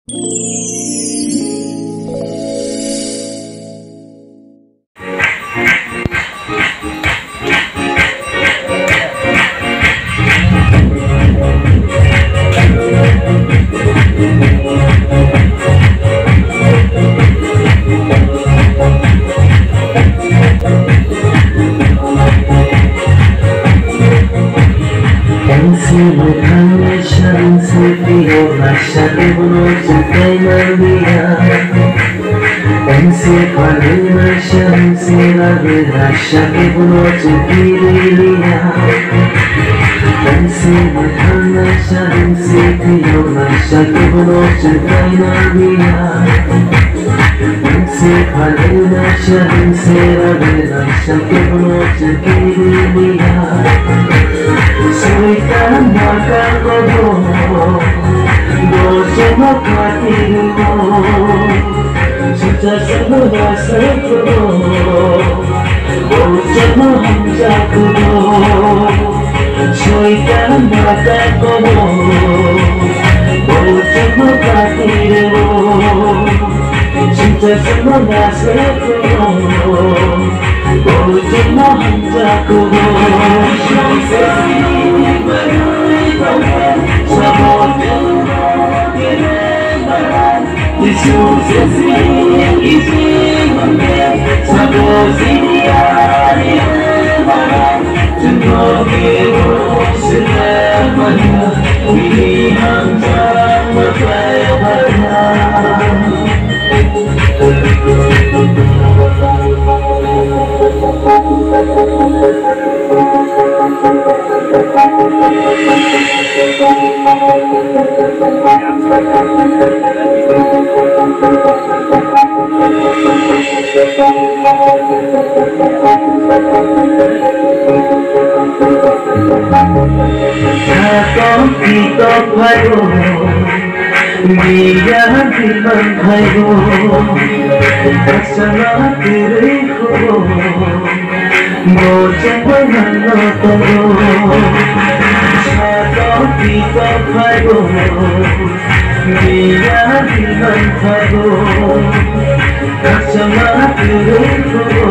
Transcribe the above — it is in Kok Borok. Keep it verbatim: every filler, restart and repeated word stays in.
Tangse mwthang naisa rwngse twiyo naisa kebono chwng kaimanliya. Tangse phalwi naisa rwngse ragwi naisa kebono chwng kiriliya. Tangse mwthang naisa rwngse twiyo naisa kebono chwng kaimanliya. Tangse phalwi naisa rwngse ragwi naisa kebono chwng kiriliya. Soitan baka kobo, bo chwngno khatirwo. Sita chwngno naisai kobo, bo chwngno hamjakwo. Soitan baka kobo, bo chwngno khatirwo. Sita chwngno naisai kobo, bo chwngno hamjakwo. Sabo Biya biman phaio, asala kwrwi khubo, bo chengbai nangno tongo. Sato pito phaio, biya biman phaio, asala kwrwi khubo.